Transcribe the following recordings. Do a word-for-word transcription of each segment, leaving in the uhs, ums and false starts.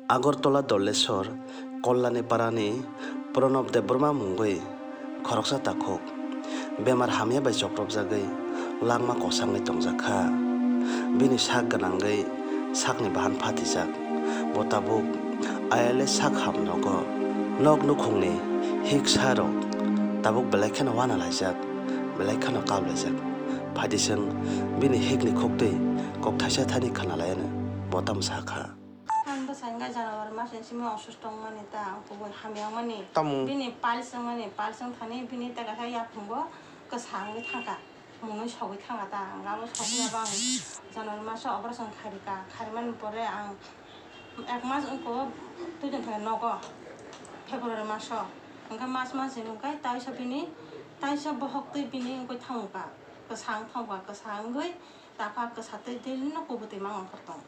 Agartala Dollesor Kollani parani Pranab Debbarma mungwi khoroksa takhuk bemar hamya bai chopropjagwi langma kosangwi tongjak kha. Bini sak gwnangwi sakni bahan phatijak. Bo tabuk ayale sak ham nogo. Nok nukhungni hiksa rok tabuk belai kheno wana laijak, belai kheno kap laijak. Phaidi chwng bini hikni khuktwi kok thaisa thani khna laiano bo tamo sa kha. Ang bwsai wngkha January mas ni simi osusto wngmani ta, ang kubui hamya wngmani. Tamo? Bini piles wngmani, piles wngthani bini tei kaisa yaphungo kwsa wngwi thangkha, mwnwi sogwi thangkha ta. Ang abo sogwi abo ang January maso operation khairika, kharimani pore ang ek mas wngkha twi tongthai nogo, February maso. Hwnkhe mas mas ni wngkha taisa bini, taisa bohok twi bini wngwi thangkha, kwsa wng thangkha, kwsa wngwi tapha kwsa twi daily no kubui twi mang wngkha tong.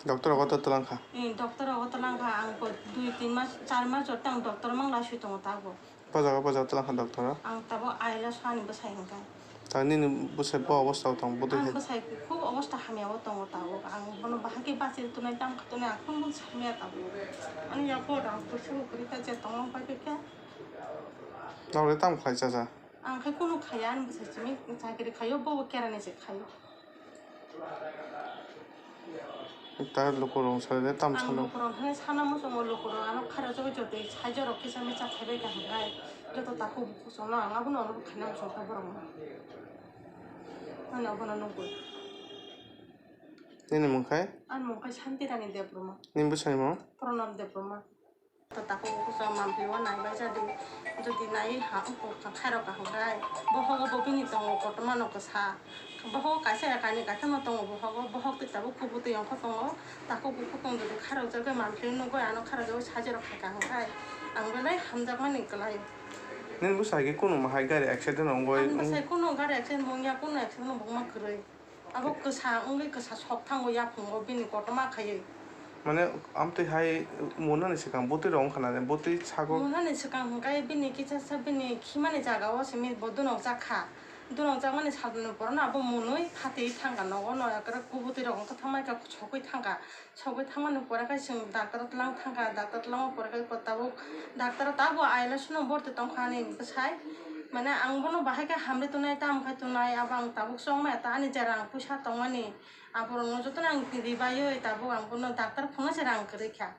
Doctor rogo to twlang kha. Ee, doctor rogo twlang kha. Ang ko dui tin mas, char mas jotto ang doctor mang lai sui tongo tabuk. Bo jaga, bo jaga twlang kha doctor o? Ang tabuk ayla sani bwsai hwnkhe. Ta nini bwsai bo obostha o tong, bo twi Ang hai? Bwsai khub obostha hamya o tongo tabuk. Ang bono bahai khe bachwi tonai, tamo khe tonai, ang khum khum samya tabuk. Ani yago rang puisa bo kwrwi kha, je tongma pai khe. Nokle tamo khlai cha cha? Ang khe kunu khaya, ani bwsai simi chakri khaio, bo bo kerani se khaio. Ta lukurok salai tamo Ang salo. Lukurok thani sana muchungo lukurok ano khairok jagwi jotwi saijorok kisa misa khaibai kaham khai joto takhuk bukhuk chwngno ang abono ono khaina muchungkha borokno. Ani abono nugwi. Nini mung khai? Ani mung khai Santi Rani Debbarma. Nini bwsani mung? Pranab Debbarma. Takhuk bukhuk chwng mampli o naibai jadi, jodi nai ha wngkha khairok kaham khai, bohogo bo bini tongo kotorma no kwsa, bohogo kaisa ya kainwi kaitham no tongo, bohogo bohok twi tabuk kubui twi ongkha tongo, takhuk bukhuk tong jodi khairok jagwi mampli nugwi ano khairok jagwi saijorok khai kaham khai, ang belai hamjakmani kwlai. Nini bwsai khe kunu ma hai gari accident ongoi? Ang bwsai kunu gari accident bo wngya, kunu accident bo wngma kwrwi. Abo kwsa wngwi kwsa sok thango yaphungo bini kotorma khaiwi. Mane amtwi hai monani swkang bwtwi rok wngkha na, bwtwi sago. Monani swkang hwnkhe bini kisa sa bini khimani jaga o simi bo dunok jak kha. Dunok jakmani salni pore no abo monwi phatwi thangkha nogo no, ekre kubui twi rok wngkha thangma khe sogwi thangkha. Sogwi thangmani pore khe chwng doctor o twlang thangkha, doctor twlangma pore khe tabuk doctor o tabuk ayla sano borti tongkha ani bwsai. Mane ang bono bahai khe hamri tongnai, tamo khai tongnai, abo ang tabuk chongmaya ta ani je rang puisa tongmani, aborokno jotono ang ribaiwi tabuk ang bono doctor phunuknai se rang kwrwi kha.